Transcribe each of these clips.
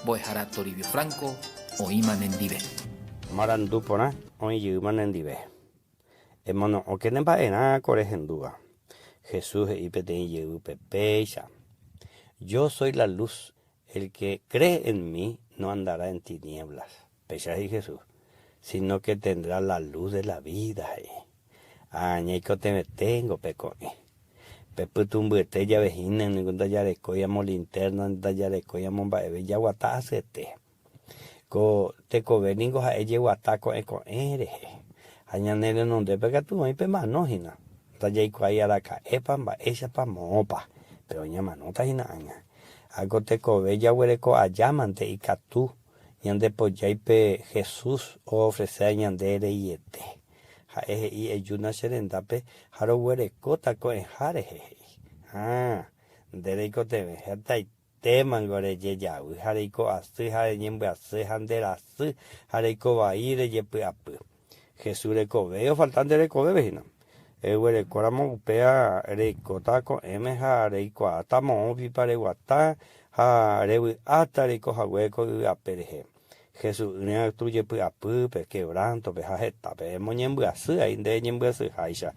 Mbo'ehára Toribio Franco oĩma nendive. Marandu porã oĩ jeýma nendive. Emono'õke ne mba'erã ko rehendúva. Jesús he'i peteĩ jeyvýpe péicha, Yo soy la luz, el que cree en mí no andará en tinieblas. Péicha he'i Jesús, sino que tendrá la luz de la vida, he'i. Ha ñaikotevẽténgo pe ko'ẽ. Pe pytũmbyete jave hína ningo ndajarekói amo linterna, ndajarekói amo mba'eve jaguata asyete. Ko tekove ningo ha'e jeguata ko'ẽ ko'ẽ rehe. Ha ñane renondépe katu oĩ pe mano hína. Ndajaikuaái araka'épa, mba'éichapa, moõpa, péro ñamanóta hína ág̃a. Ha ko tekove jaguereko aja mante ikatu ñandepojái pe Jesús oofreséva ñande reiete. Ha'e he'i, Ejúna che rendápe ha roguerekóta ko'ẽha rehe, he'i. Ha, nde reikotevẽ hetaitémango rejejavy ha reiko asy ha reñembyasy ha nde rasy ha reiko vai rejepy'apy. Jesús rekove ofalta nde rekovépe hína. Eguerekóramo upéva reikóta ko'ẽme ha reikuaáta moõpipa reguata ha revy'áta reiko hague ko yvy ape rehe. Jesús'ỹre katu jepy'apýpe, quebranto-pe ha hetápe emoñembyasy ai nde ñembyasyháicha.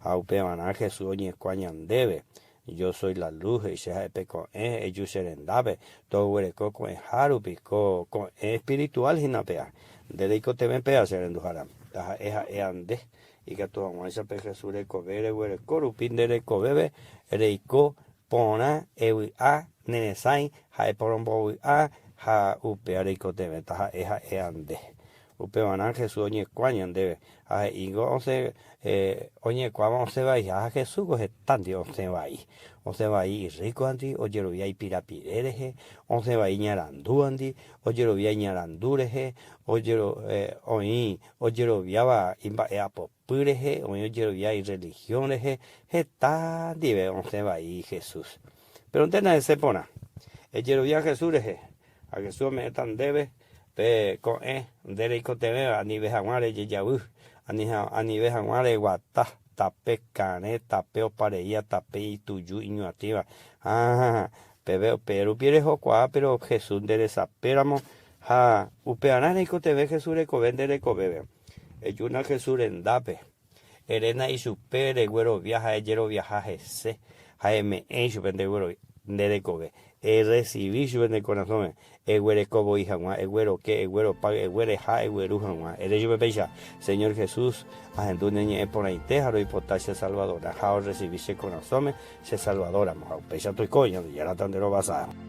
Ha upevarã Jesús oñekua ñandéve, Yo soy la luz, he'i che ha'e pe ko'ẽ, eju che rendápe, toguereko ko'ẽha rupi, ko ko'ẽ espiritual hína péa. Nde reikotevẽ péa che renduhára, taha'e ha'éa nde, ikatu hag̃uáicha pe Jesús rekove reguereko rupi nde rekovépe reiko porã, evy'a, ne resãi ha eporombovy'a ha upéva reikotevẽ taha'e ha'éa nde. Upevarã Jesús oñekuã ñandéve ha he'íngo osẽ oñekuãva osẽ vaiha ha Jesús ko hetándi osẽ vai. Osẽ vai irríkoandi, ojerovia ipirapire rehe, osẽ vai iñarandúandi, ojerovia iñarandu rehe, oĩ ojeroviáva imba'e'apopy rehe, oĩ ojerovia irrelihión rehe, heta ndive osẽ vai Jesús. Péro ndéna esẽ porã. Ejerovia Jesús rehe, ha Jesús ome'ẽta ndéve pe ko'ẽ nde reikotevẽva anive hag̃ua rejejavy, anive hag̃ua reguata tape karẽ, tape opareíva, tape ituju iñuatĩva. Ha peve upe rupi rehokuaa, péro Jesús nde resapéramo ha upearã reikotevẽ Jesús rekove nde rekovépe. Ejúna Jesús rendápe, eréna ichupe reguerovia ha ejeroviaha hese ha eme'ẽ ichupe nde rekove. Erresivi chupe ne korasõme, eguereko voi hag̃ua, egueroke, egueropáy, eguereha, egueru hag̃ua. Ere chupe péicha, Señor Jesús, ahendu ne ñe'ẽ porãite ha roipota che Salvadorã ha orresivi che korasõme che Salvador ramo. Ha upéicha toiko, Ñandejára tanderovasa.